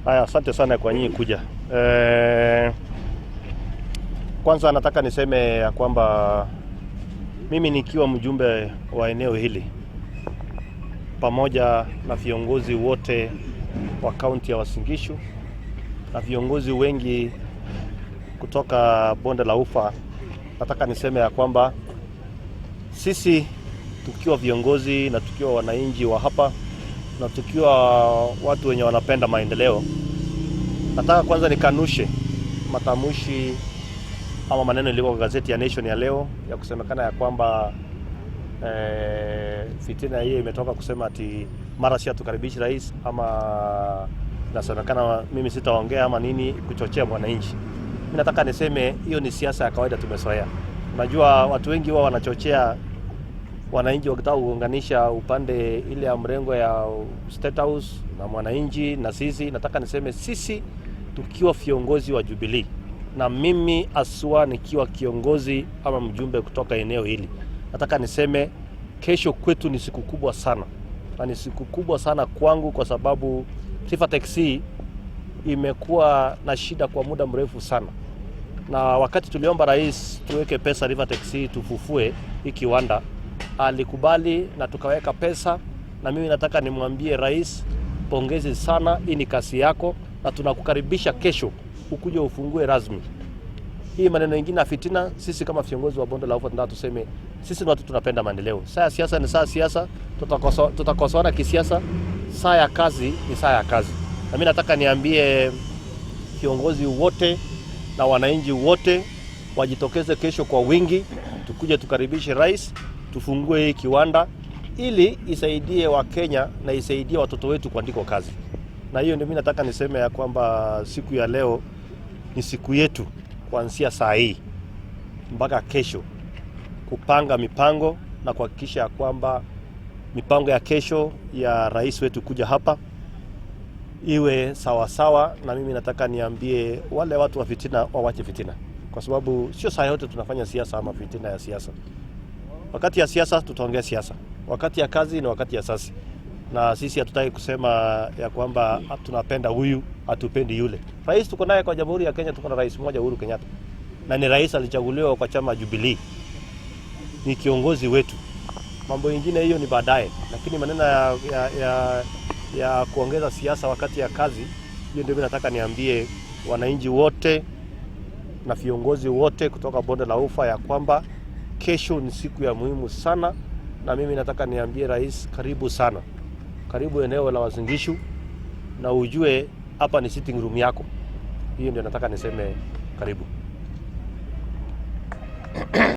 Haya, asante sana kwa nyinyi kuja. Kwanza nataka niseme ya kwamba mimi nikiwa mjumbe wa eneo hili pamoja na viongozi wote wa kaunti ya Uasin Gishu na viongozi wengi kutoka bonde la Ufa, nataka niseme ya kwamba sisi tukiwa viongozi na tukiwa wananchi wa hapa na tukiwa watu wenye wanapenda maendeleo, nataka kwanza nikanushe matamshi ama maneno iliyo kwa gazeti ya Nation ya leo ya kusemekana ya kwamba fitina hiyo imetoka kusema ati mara si hatukaribishi rais ama nasemekana mimi sitaongea ama nini, kuchochea mwananchi. Mimi nataka niseme hiyo ni siasa ya kawaida, tumezoea. Unajua watu wengi wao wanachochea wananchi wakitaka kuunganisha upande ile ya mrengo ya State House na mwananchi na sisi. Nataka niseme sisi tukiwa viongozi wa Jubilee na mimi aswa nikiwa kiongozi ama mjumbe kutoka eneo hili, nataka niseme kesho kwetu ni siku kubwa sana, na ni siku kubwa sana kwangu kwa sababu Rivatex C imekuwa na shida kwa muda mrefu sana, na wakati tuliomba rais tuweke pesa Rivatex C tufufue hii kiwanda, alikubali na tukaweka pesa, na mimi nataka nimwambie rais, pongezi sana, hii ni kazi yako na tunakukaribisha kesho ukuje ufungue rasmi. Hii maneno mengine ya fitina, sisi kama viongozi wa bonde la ufa tunataka tuseme sisi ni watu tunapenda maendeleo. Saa ya siasa ni saa siasa, tutakosoana kisiasa. Saa ya kazi ni saa ya kazi, na mimi nataka niambie viongozi wote na wananchi wote wajitokeze kesho kwa wingi, tukuje tukaribishe rais, tufungue hii kiwanda ili isaidie Wakenya na isaidie watoto wetu kuandikwa kazi. Na hiyo ndio mimi nataka niseme ya kwamba siku ya leo ni siku yetu kuanzia saa hii mpaka kesho kupanga mipango na kuhakikisha ya kwamba mipango ya kesho ya rais wetu kuja hapa iwe sawasawa sawa. Na mimi nataka niambie wale watu wa fitina wawache fitina, kwa sababu sio saa yote tunafanya siasa ama fitina ya siasa. Wakati ya siasa tutaongea siasa, wakati ya kazi ni wakati ya sasi, na sisi hatutaki kusema ya kwamba tunapenda huyu hatupendi yule. Rais tuko naye kwa Jamhuri ya Kenya, tuko na rais mmoja Uhuru Kenyatta, na ni rais alichaguliwa kwa chama Jubilee, ni kiongozi wetu. Mambo ingine hiyo ni baadaye, lakini maneno ya kuongeza siasa wakati ya kazi, hiyo ndio mimi nataka niambie wananchi wote na viongozi wote kutoka bonde la Ufa ya kwamba kesho ni siku ya muhimu sana, na mimi nataka niambie rais, karibu sana, karibu eneo la Uasin Gishu, na ujue hapa ni sitting room yako. Hiyo ndio nataka niseme, karibu.